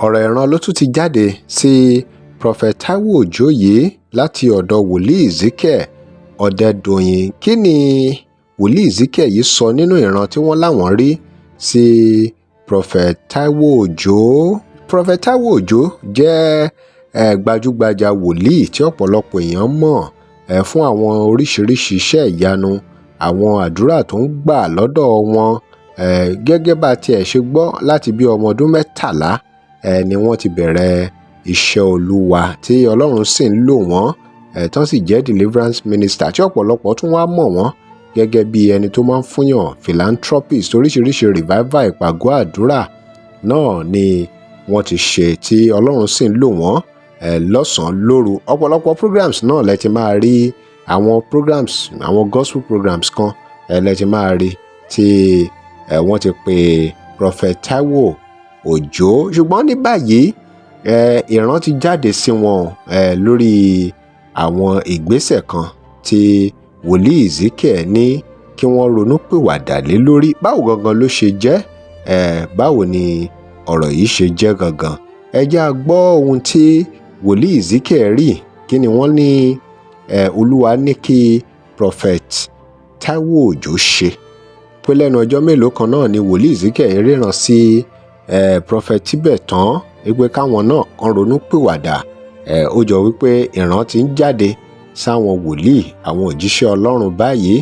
Ọ̀rọ̀ ìran ló tún ti jáde sí Prophet Taiwo Òjó yìí láti ọ̀dọ̀ wòlíì Ezekiel Ọ̀dẹ̀dọ̀yìn. Kí ni wòlíì Ezekiel yìí sọ nínú ìran tí wọ́n láwọn rí sí Prophet Taiwo Òjó? Prophet Taiwo Òjó jẹ́ gbajúgbajà wòlíì tí ọ̀pọ̀lọpọ̀ èèyàn mọ̀ fún àwọn oríṣiríṣi iṣẹ́ ìyanu, àwọn àdúrà tó ń gbà lọ́dọ̀ wọn. Gẹ́gẹ́ bá tiẹ̀ ṣe gbọ́, láti bí ọmọ ọdún 13 ni wọ́n ti bẹ̀rẹ̀ iṣẹ́ Olúwa, tí Ọlọ́run sì ń lò wọ́n, tán sì jẹ́ deliverance minister, tí ọ̀pọ̀lọpọ̀ tún wá mọ̀ wọ́n gẹ́gẹ́ bí ẹni tó máa ń fúnyàn, philanthropist. Oríṣiríṣi revival, ìpàgọ́ àdúrà náà ni wọ́n ti ṣe, tí Ọlọ́run sì ń lò wọ́n lọ́sàn-án lóru. Ọ̀pọ̀lọpọ̀ programs náà lẹ ti máa rí, àwọn programs, àwọn gospel programs kan lẹ ti máa rí tí wọ́n ti pe Prophet Taiwo Òjó. Ṣùgbọ́n ní báyìí, ìran ti jáde sí wọn lórí àwọn ìgbésẹ̀ kan tí wòlíì Ezekiel ní kí wọ́n ronú pìwàdà lé lórí. Báwo gangan ló ṣe jẹ́? Báwo ni ọ̀rọ̀ yìí ṣe jẹ́ gangan? Ẹ jẹ́ a gbọ́ ohun tí wòlíì Ezekiel rí. Kí ni wọ́n ní Olúwa ní kí Prophet Taiwo Òjó ṣe? Pé lẹ́nu ọjọ́ mélòó kan náà ni wòlíì Ezekiel ríran sí Prophet Tibetan wípé káwọn náà kan ronú pìwàdà. Ó jọ wípé ìran ti ń jáde sáwọn wòlíì, àwọn òjíṣẹ́ Ọlọ́run báyìí.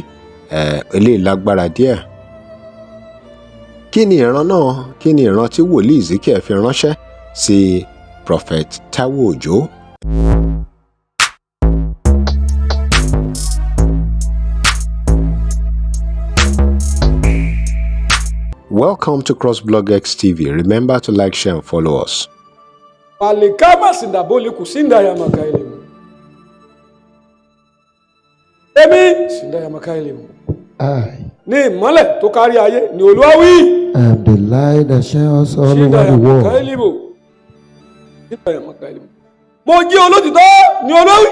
Eléyìí lágbára díẹ̀. Kí ni ìran náà? Kí ni ìran tí wòlíì Ezekiel fi ránṣẹ́ sí Prophet Taiwo Òjó? Welcome to CrossBlog X TV. Remember to like, share and follow us. Alikama sindaboli kusinda ya makaelimu. Èmi sinda ya makaelimu. I Ní ìmọ́lẹ̀ tó kárí ayé ni Olúwa wí. am the light that shines all Sinda over ya the world. makaelimu. Sinda ya makaelimu. Mo jẹ́ olótìtọ́ ni Olúwa wí.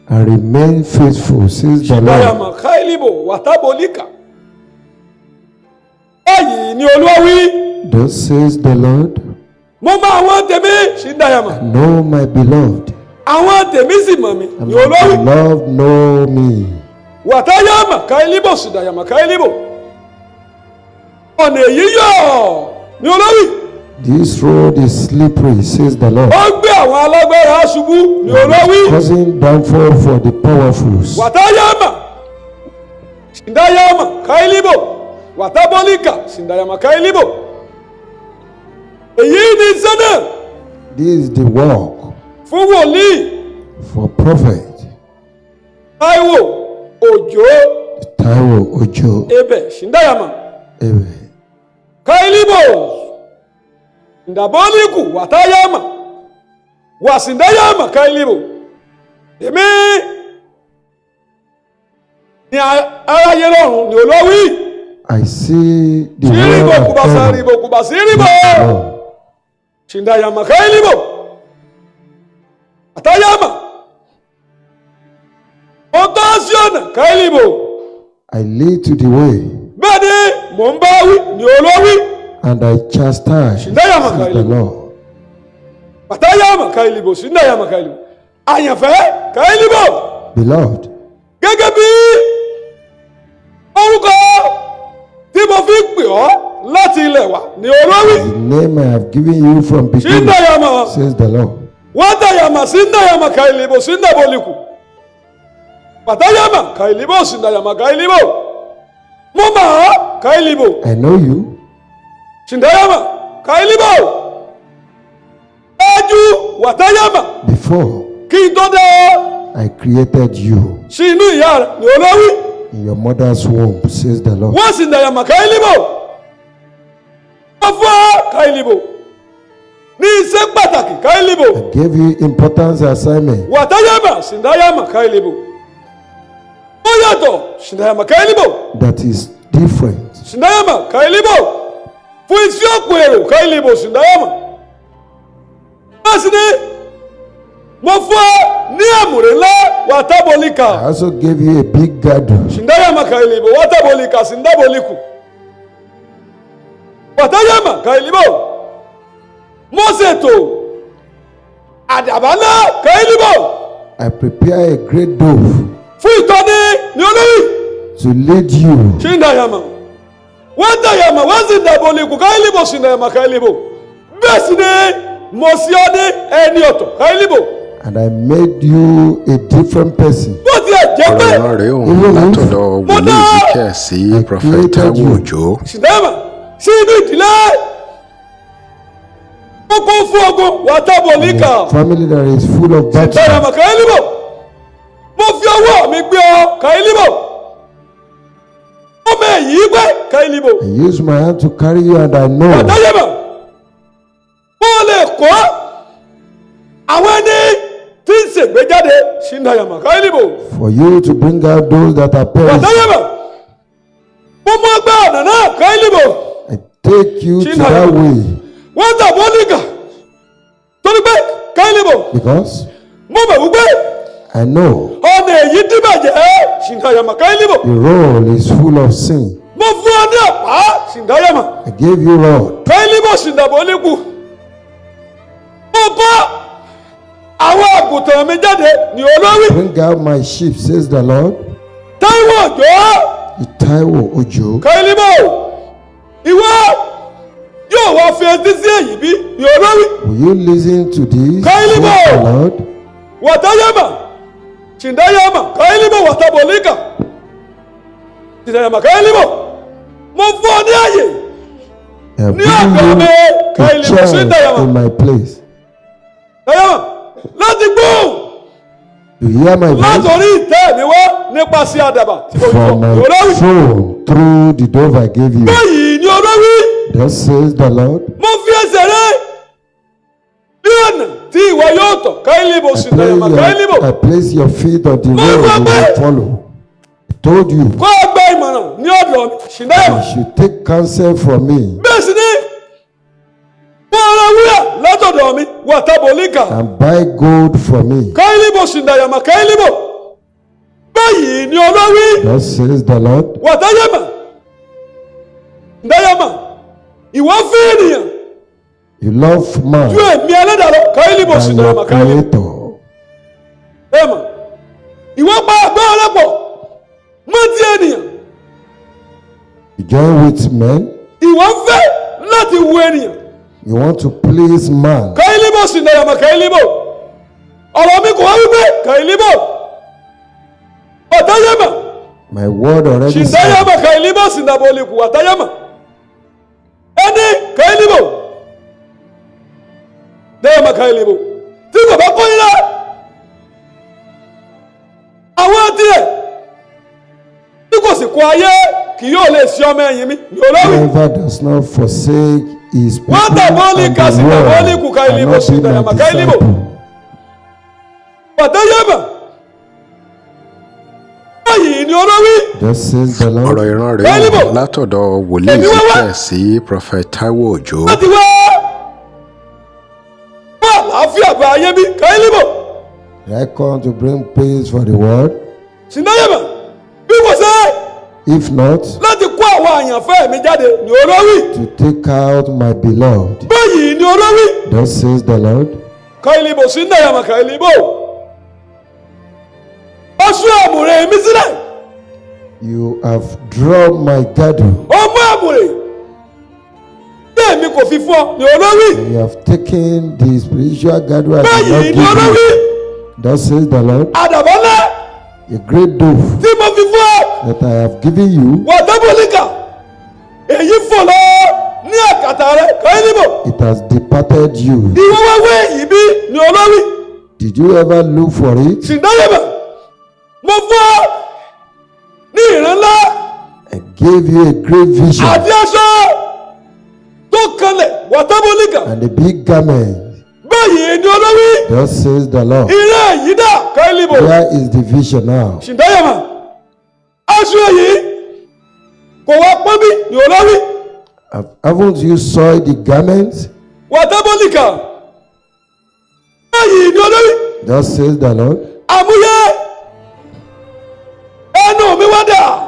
I remain faithful, says the Sinda ya Lord. makaelimu wàtábọ̀líkà. Báyìí ni Olúwa wí. Thus says the Lord, Mo mọ àwọn tèmi sinda ya ma. know my beloved, Àwọn tèmi sì mọ̀ mí and ni my Olúwa wí. beloved know me. Wàtáyàmà káìlíbò sùdàyàmà káìlíbò. Ọ̀nà èyí yọ̀ ni Olúwa wí. This road is slippery, says the Lord, Ó gbé àwọn alágbára ṣubú ni Olúwa wí. causing downfall for the powerfuls. Wàtáyàmà sìndáyàmà káìlíbò wàtábọ́líkà sìndáyàmà káìlíbò. Èyí ni iṣẹ́ náà This is the work fún wòlíì for prophet Táíwò Òjó Taiwo Ojo. Ebè sìndáyàmà Amen. káìlíbò ndàbọ́líkù wàtáyàmà wàsíndàyàmà káìlíbò. Èmi ni aráyé lọ́run ni Olúwa wí. I see the Síríbò world of kùbàsà heaven. ríbò kùbàsí ríbò. Lord, Sindayama kailibo. Atayama. Ọtọ́ sí ọ̀nà kailibo. I lead to the way Bẹ́ẹ̀ ni mò ń bá wí ni Olúwa wí. and I chastise, Shindayama says the kailibo. Lord. Atayama kailibo sindayama kailibo. Àyànfẹ́ kailibo. Beloved, Gẹ́gẹ́ bí orúkọ tí mo fi pè ọ́ láti ilẹ̀ wá ni Olúwa wí. the name I have given you from beginning, Sindayama. says the Lord. Watayama sindayama kailibo sindaboliku. Watayama kailibo sindayama kailibo. Mo mọ̀ ọ́ kailibo. I know you Sindayama kailibo. Ṣáájú wàtáyàmà before kí n tó dá ọ I created you sí inú ìyá rẹ̀ ni Olúwa wí. in your mother's womb, says the Lord. Wọ́n sindayama kailibo. Wọ́n fún ọ kailibo. Ní iṣẹ́ pàtàkì kailibo. I gave you importance assignment Wàtáyàmà sindayama kailibo. Ó yàtọ̀ sindayama kailibo. that is different Sindayama kailibo fún iṣẹ́ ọ̀pọ̀ èrò kailibo sindayama. Bẹ́ẹ̀ sì ni mo fún ọ ní àmùrè ńlá wàtábọ̀lìkà. I also gave you a big girdle. Sindayama kailibo wàtábọ̀lìkà sindabọ̀lìkù. Wàtáyàmà kailibo. Mo ṣètò àdàbà ńlá kẹ́hìnlíbò I prepare a great dove fún ìtọ́ni ní olórí. To lead you. Ṣíndàyàmà wọ́n dàyàmà wọ́n sì dàbò lẹ́kùn kẹ́hìnlíbò ṣìndàyàmà kẹ́hìnlíbò. Bẹ́ẹ̀ sì ni mo sí ọ ní ẹni ọ̀tọ̀ kẹ́hìnlíbò. And I made you a different person. Bó tiẹ̀ jẹ́ Ọ̀rọ̀ pé ìran rèé òun Even if látọ̀dọ̀ mo wòlíì dá Ezekiel sí I Prophet created Taiwo you. Òjó. Ṣìndàyàmà sí inú ìdílé ó kún fún ogun wàtábò líkà. A family that is full of battle. Ṣìndàyàmà kẹ́hìnlíbò, mo fi ọwọ́ mi gbé ọ kẹ́hìnlíbò, ó mọ èyí gbé kẹ́hìnlíbò. I use my hand to carry you, and I know Wàtáyẹ̀mọ̀ mo lè kọ́ àwọn ẹni tí ń ṣègbéjáde ṣìndàyàmà kẹ́hìnlíbò. For you to bring out those that are perishing. Wàtáyẹ̀mọ̀ mo mú ọgbà ọ̀nà náà kẹ́hìnlíbò. I take you to that way Wọ́n tàbó nígà torí pé kẹ́hìnlíbò because mo mọ̀ wípé I know ọ̀nà èyí dìbàjẹ́ ṣìndàyàmà kẹ́hìnlíbò. the road is full of sin. Mo fún ọ ní ọ̀pá ṣìndàyàmà I gave you rod kẹ́hìnlíbò ṣìndàbò níkù. Mo kọ́ àwọn àgùntàn mi jáde ní olórí. Bring out my sheep, says the Lord. Táíwò Òjó. Taiwo Ojo. Kẹ́hìnlíbò, ìwọ yóò wá fi etí sí èyí bí ní olórí. Will you listen to this? Kẹ́hìnlíbò. Says the Lord. Wàtáyàmà ṣìndáyàmà kẹ́hìnlíbò wàtàbọ̀líkà ṣìndáyàmà kẹ́hìnlíbò, mo fún ọ ní àyè I have ní given ọ̀dọ̀ mi you a kẹ́hìnlíbò chair ṣìndáyàmà in my place. ṣìndáyàmà láti gbóhùn To hear my voice látòrí ìtẹ́ mi wá nípasẹ̀ àdàbà tí mo from fún my ọ olórí. throne through the dove I gave you. Báyìí ni olórí. Thus says the Lord. Mo fi ẹsẹ̀ rẹ ní ọ̀nà tí ìwọ yóò tọ̀ kẹ́hìnlíbò I ṣìndáyàmà place kẹ́hìnlíbò. your, I place your feet on the Mo road fẹ́ you pé will follow. I told you kó o gba ìmọ̀ràn ní ọ̀dọ̀ mi ṣìndáyàmà. you should take counsel from me Bẹ́ẹ̀ sì ni kó o ra wúrà látọ̀dọ̀ mi wàtàbọ̀líkà and buy gold from me. kẹ́hìnlíbò ṣìndáyàmà kẹ́hìnlíbò. Báyìí ni olórí. Thus says the Lord. Wàtáyàmà ṣìndáyàmà, ìwọ fún ènìyàn You love man ju èmi ẹlẹ́dàá lọ kẹ́hìnlíbò than ṣìndáyàmà your kẹ́hìnlíbò. creator. Ẹ̀mọ̀ ìwọ pa àgbọ̀ rẹ pọ̀ mọ́ ti ènìyàn. You join with men. Ìwọ ń fẹ́ láti wu ènìyàn. You want to please man. Kẹ́hìnlíbò ṣìndáyàmà kẹ́hìnlíbò, ọ̀rọ̀ mi kò wá wípé kẹ́hìnlíbò wàtáyàmà My word already said ṣìndáyàmà kẹ́hìnlíbò ṣìndàbọ̀lìkù wàtáyàmà ẹni kẹ́hìnlíbò dáyàmà kẹ́hìnlíbò tí kò bá kọ́ yín àwọn tiẹ̀ tí kò sì kó ayé kì yóò lè ṣe ọmọ ẹ̀yìn mi ní olórí. Whoever does not forsake his people Wọ́n tàbọ́lì and kà the sí tàbọ́lì world kù ká ilé cannot bó be my ṣìndàyàmà kẹ́hìnlíbò. disciple. Wàtáyàmà báyìí ni olórí. Thus says the Lord. Ọ̀rọ̀ ìran rèé Kẹ́hìnlíbò. òun látọ̀dọ̀ wòlíì Èmi wá wá Ezekiel sí Prophet Taiwo Òjó. láti wá wá àlàáfíà bá ayé bí kẹ́hìnlíbò. I come to bring peace for the world. Ṣìndáyàmà bí kò ṣe If not, láti kó àwọn àyànfẹ́ mi jáde ní olórí. to take out my beloved. Báyìí ni olórí. Thus says the Lord. Kẹ́hìnlíbò ṣìndáyàmà kẹ́hìnlíbò, ó sún àmùrè mi sílẹ̀. You have drawn my girdle. Ó mú àmùrè tí èmi kò fi fún ọ ní olórí. You have taken the spiritual girdle I did Báyìí not ni give olórí. you. Thus says the Lord. Àdàbà ńlá A great dove tí mo fi fún ọ that I have given you, wàtábọ̀lìkà èyí fò lọ ní àkàtà rẹ kẹ́hìnlíbò. it has departed you. Ìwọ wá wé èyí bí ní olórí. Did you ever look for it? Ṣìndáyẹ̀bẹ̀ mo fún ọ ní ìran ńlá I gave you a great vision àti aṣọ tó kanlẹ̀ wàtábọ̀lìkà. and a big garment. Báyìí ni olórí. Thus says the Lord. Ìran èyí dà kẹ́hìnlíbò. Where is the vision now? Ṣìndáyẹ̀mà aṣọ èyí kò wá pọ́n bí ní olórí. Haven't you soiled the garment? Wàtábọ̀lìkà báyìí ni olórí. Thus says the Lord. Àmúyẹ ẹnu mi wá dà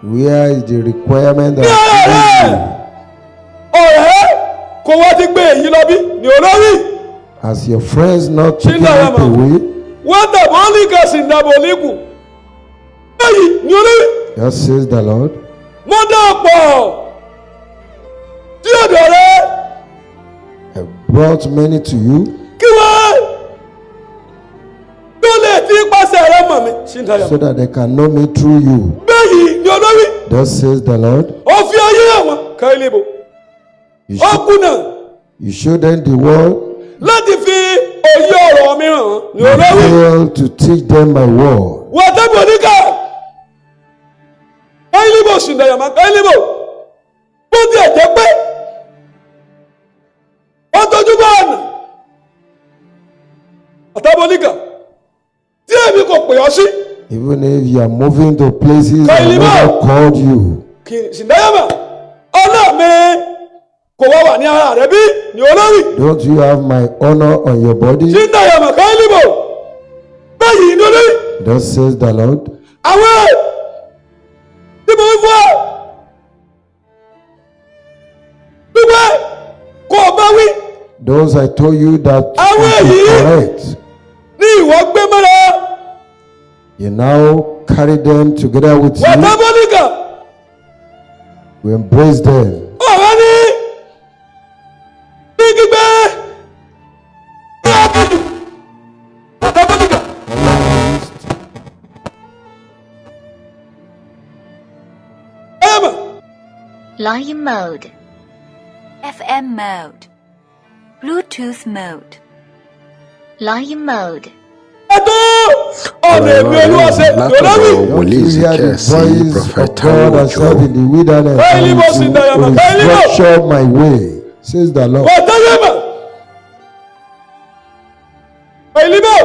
Where is the requirement that ní ara I rẹ gave you? ọ̀rẹ́ kò wá ti gbé èyí lọ bí ní olórí. Has your friends not taken it Shindayama. away? Wọ́n tàbí líka sìndàbọ̀líkù. Báyìí ní olórí. Thus says the Lord. Mo dá ọ̀pọ̀ tí ọ̀dọ̀ rẹ I brought many to you kí wọ́n tó lè ti pàṣẹ rẹ mọ̀ mí. Shindayama. so that they can know me through you. Báyìí ní olórí. Thus says the Lord. Ó fi ayé àwọn kan ilé bò. You, Ó kùnà you show them the world, láti fi òye ọ̀rọ̀ mi hàn ní olórí. fail to teach them my word. Wọ́n tẹ́bù oníkà káyílíbò sùndàyàmá káyílíbò bó tiẹ̀ jẹ́ pé wọ́n tójú bá ọ̀nà àtàbọ̀ oníkà tí èmi kò pè ọ́ sí. Even if you are moving to places I Kailimo. never called you, Kì sùndàyàmá ọ̀nà mi kò wá wà ní ara rẹ bí ní olórí. don't you have my honor on your body? Sùndàyàmá káyílíbò báyìí ní olórí. Thus says the Lord. Àwọn tí mo ń fọ́ wípé kò bá wí Those I told you that Àwọn you should èyí. correct, ní ìwọ gbé mọ́ra. you now carry them together with you. Wọ́tá bọ́nìkà. You embrace them. Ọ̀rẹ́ ní gbígbé ní àbùdù wọ́tá bọ́nìkà. Ẹ̀mà. Lion mode. FM mode. Bluetooth mode. Lion mode. Ẹ̀tọ́ ọ̀nà Ọ̀rọ̀ èmi olúwa ṣe látọ̀dọ̀ lórí. Don't wòlíì you hear the Ezekiel sí voice Prophet of Taiwo God that Òjó. said in the wilderness, Kailimo and Sindayama, to Kailimo. restructure my way, says the Lord. Wọ́tá yẹ̀mà ìlíbọ̀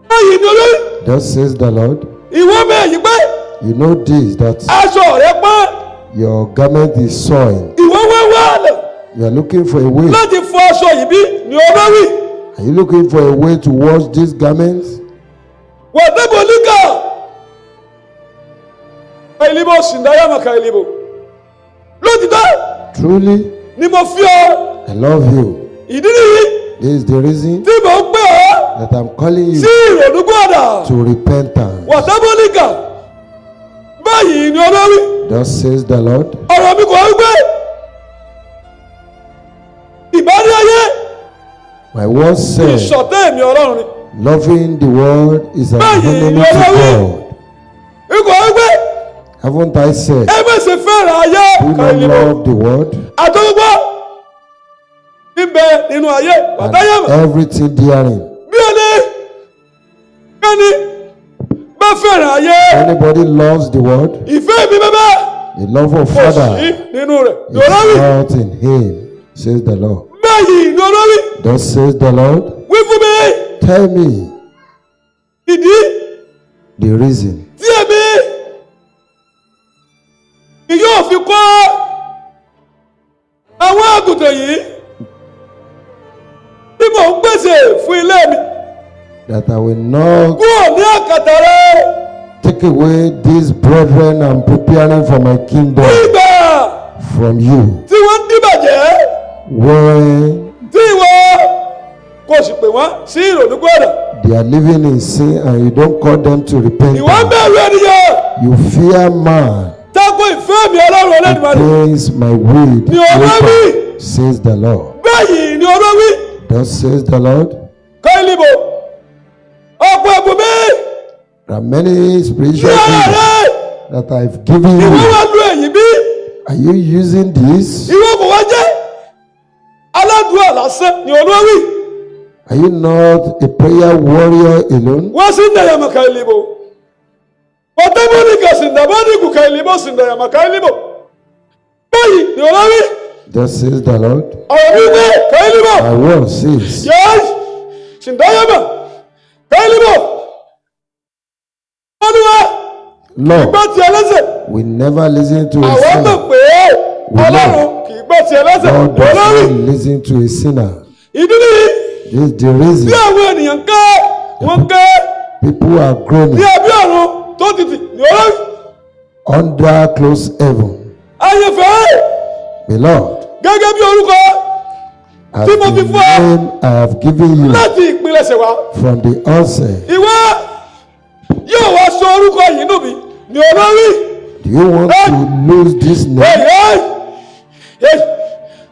báyìí ní olórí. Thus says the Lord. Ìwọ mẹ́yìn pé You know this, that aṣọ rẹ pọ́n. your garment is soiled. Ìwọ wá wá ọ̀nà You are looking for a way. láti fọ aṣọ yìí bí ní olórí. Are you looking for a way to wash these garments? Wọ́tẹ́bù oníkà kàìlíbò sìndáyàmà kàìlíbò lótìtọ́ Truly, ni mo fi ọ. I love you. Ìdí nìyí This is the reason tí mò ń pè ọ́ that I'm calling sí you ìrònúgbọ̀dà. to repentance. Wọ́tẹ́bù oníkà báyìí ní olórí. Thus says the Lord. Ọ̀rọ̀ mi kò wípé ìbárí ayé My word says, ìṣọ̀tẹ̀ èmi ọlọ́run ni. loving the world is an Báyìí enemy ni to olórí. God. Ikọ̀ wípé Haven't I said, ẹ má ṣe fẹ́ràn ayé do not kàìlíbò love the world àtọ́gbọ́ níbẹ̀ nínú ayé and wàtáyàmà everything therein? bí ó ní kẹ́ni bá fẹ́ràn ayé Anybody loves the world, ìfẹ́ mi bẹ́bẹ́ the love of kò sí Father nínú rẹ̀ ní is olórí. not in him, says the Lord. Báyìí ní olórí. Thus says the Lord, Wí fún mi tell me ìdí the reason tí èmi kì yóò fi kọ́ àwọn àgùntàn yìí tí mò ń pèsè fún ilé mi that I will not kúrò ní àkàtà rẹ take away these brethren I'm preparing for my kingdom nígbà from you tí wọ́n ń dìbàjẹ́ when tí ìwọ kò sì pè wọ́n sí ìrònúpìwàdà. they are living in sin and you don't call them to Ìwọ ń repentance. bẹ̀rù ènìyàn You fear man tako ìfẹ́ mi ọlọ́run Olódùmarè. against my will, Ni olórí. says the Lord. Báyìí ni olórí. Thus says the Lord. Kọ́ìlìbò ọ̀pọ̀ ẹ̀bùn mi There are many ní spiritual ara gifts rẹ that I've given ìwọ you. wá lu èyí bí? Are you using this? Ìwọ kò wá jẹ́ aládùúrà lásán ní olórí. Are you not a prayer warrior alone? Wọ́n sì ń dẹ̀yàmọ̀ kọ́ìlìbò ọ̀tẹ́bọ̀nìkà sì ń dàbọ̀nìkù kọ́ìlìbò sì ń dẹ̀yàmọ̀ kọ́ìlìbò báyìí ní olórí. Thus says the Lord. Ọ̀rọ̀ mi gbé kọ́ìlìbò. My word says, Yẹ́n sìndáyàmà kọ́ìlìbò olúwa Lord, gbọ́ ti ẹlẹ́sẹ̀. we never listen to a Àwọn mọ̀ sinner. pé ọlọ́run kì í gbọ́ ti ẹlẹ́sẹ̀ God does olórí. not listen to a sinner. Ìdí nìyí This is the reason bí àwọn ènìyàn ké wọ́n ké people are ní groaning ẹbí ọ̀run tó tìtì ní olórí. under close heaven. Ayẹ̀fẹ́ Beloved, Gẹ́gẹ́ bí orúkọ As tí mo the fi fún ọ name I have given you láti ìpilẹ̀ṣẹ̀ wá. from the onset. Ìwọ yóò wá sọ orúkọ yìí nù mí ní olórí. Do you want to lose this name?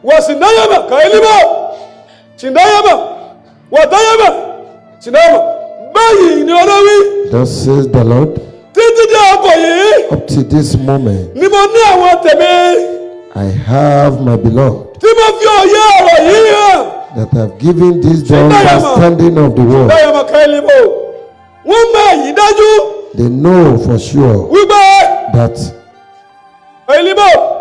Wà sìndáyàmà kàílíbọ̀ sìndáyàmà wàtáyàmà sìndáyàmà báyìí ní olórí. Thus says the Lord, Títí dé ọkọ̀ yìí up to this moment, ni mo ní àwọn tèmi I have my beloved tí mo fi òye ọ̀rọ̀ yìí hàn. that have given this the understanding of the word. Sìndáyàmà kàílíbọ̀ wọ́n mọ èyí dájú They know for sure wípé that kàílíbọ̀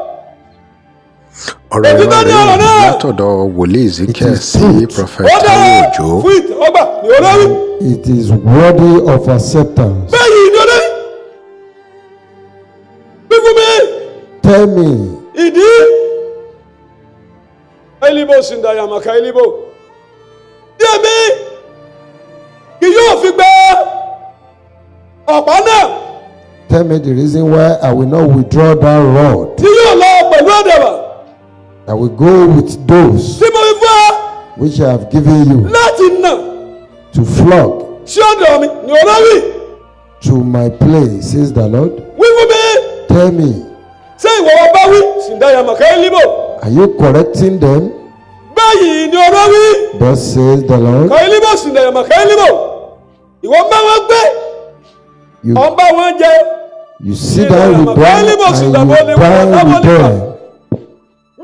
Ọ̀rọ̀ Ètí tó ìran ní rèé ọ̀rọ̀ náà. látọ̀dọ̀ wòlíì Ezekiel It is sí truth. Prophet Ó Taiwo dára Òjó. fún ìtẹ́wọ́gbà ní olórí. It is worthy of acceptance. Báyìí ní olórí fífún mi Tell me ìdí kailibo sindayama kailibo díẹ̀ mi kì yóò fi gba ọ̀pá náà Tell me the reason why I will not withdraw that rod. tí yóò lọ pẹ̀lú àdàbà I will go with those tí mo fi fún ọ which I have given you láti nà to flog sí ọ̀dọ̀ mi ní olórí. To my place, says the Lord. Wí fún mi. Tell me, Ṣé ìwọ wa bá wí sindayama kailibo? Are you correcting them? Báyìí ní olórí. Thus says the Lord. Kailibo sindayama kailibo ìwọ ń bá wọn gbé You, ọ̀ ń bá wọn jẹ. You sit down with them and you dine with them.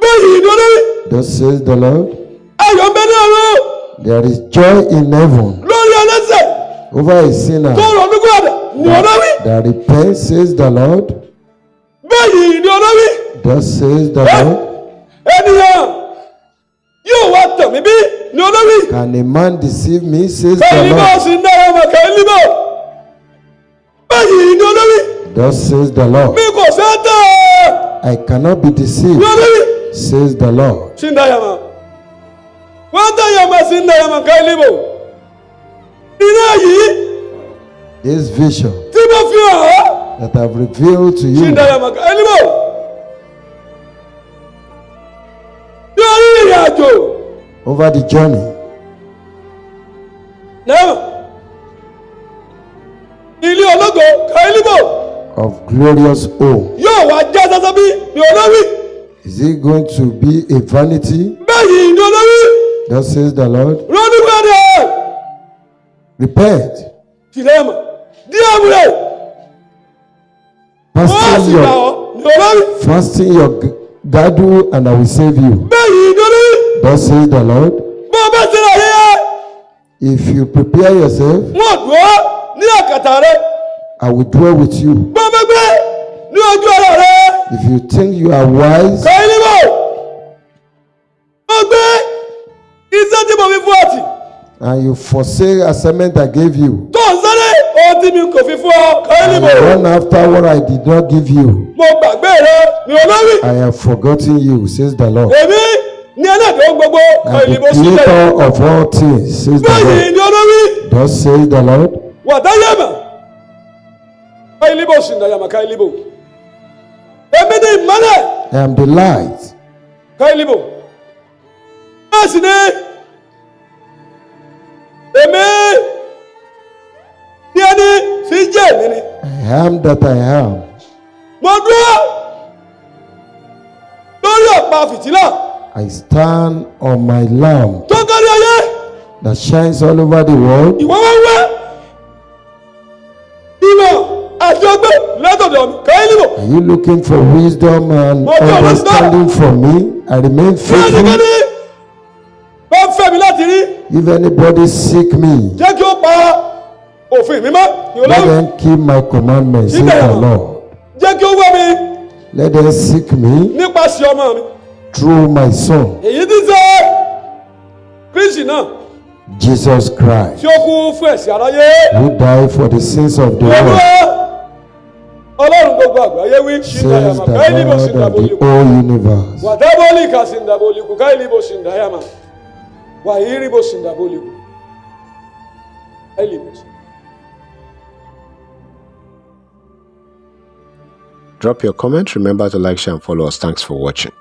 Báyìí ní olórí. Thus says the Lord. Ayọ̀ ń bẹ ní ọ̀run There is joy in heaven lórí ẹlẹ́ṣẹ̀ over a sinner tó ronúpìwàdà ní olórí. that repents, says the Lord. Báyìí ní olórí. Thus says the Lord. Ènìyàn yóò wá tàn mí bí ní olórí. Can a man deceive me, says the Báyìí bá Lord. sì ń dára mà kàílíbọ̀ báyìí ní olórí. Thus says the Lord. Mi kò ṣe é tán I cannot be deceived, ní olórí. Says the Lord. Sí ń dára mà wọ́n dára mà sí ń dára mà kàílíbọ̀ iná yìí This vision tí mo fi hàn ọ́ that I've revealed to sí ń you dára mà kàílíbọ̀ ní orí ìrìn àjò over the journey náà ilé ológo kàílíbọ̀ of glorious home, yóò wá já sásán bí ní olórí. Is it going to be a vanity? Báyìí ní olórí. Thus says the Lord. Ronúpìwàdà. Repent. Tìlẹ́mọ̀ díẹ̀ múlẹ̀ wọ́n á Fasten sì gbà your, ọ́ ní olórí. Fasten your girdle and I will save you. Báyìí ní olórí. Thus says the Lord. Bó o bá ṣe rà yẹ́yẹ́ If you prepare yourself, wọ́n dùn ọ́ ní àkàtà rẹ. I will dwell with you. Bó o bá gbé ní ojú ara rẹ If you think you are wise, kàílíbọ̀ mo gbé iṣẹ́ tí mo fi fún ọ tì and you forsake assignment I gave you, tó ń sáré ohun tí mi kò fi fún ọ and kàílíbọ̀ you run after what I did not give you, mo gbàgbé rẹ ní olórí. I have forgotten you, says the Lord. Èmi ní ẹlẹ́dàá ohun gbogbo I am the kàílíbọ̀ sílẹ̀. creator of all things, says the Báyìí Lord. ní olórí. Thus says the Lord. Wàtáyàmà káìlíbò sìndàyàmà káìlíbò èmi ní ìmọ́lẹ̀. I am the light. Káìlíbò bẹ́ẹ̀ sì ni èmi ní ẹni tí ń jẹ́ èmi ni. I am that I am. Mo dúró lórí ọ̀pá fìtílà I stand on my lamp tó kárí ayé. That shines all over the world. Ìwọ wá wá ìmọ̀ àti ọgbẹ́ látọ̀dọ̀ mi káìlíbò. Are you looking for wisdom and Mo jẹ́ olóòtítọ́. Understanding from me? I remain Bí faithful. ẹnikẹ́ni bá ń fẹ́ mi láti rí If anybody seek me, jẹ́ kí ó pa òfin mi mọ́ let ìrọ̀lọ́run. Them keep my commandments, says the Lord. Jẹ́ kí ó wá mi Let them seek me nípasẹ̀ ọmọ mi through my Son, èyí tí ń ṣe Kristi náà Jesus Christ, tí ó kú fún ẹ̀ṣẹ̀ aráyé. Who died for the sins of the world, Olúwa Ọlọ́run gbogbo àgbáyé wí says the káìlíbò Lord of the sindaboliku whole universe. wàdábọ́lìkà sindaboliku káìlíbò sindayama wàhíríbò sindaboliku káìlíbò. Drop your comment. Remember to like, share, and follow us. Thanks for watching.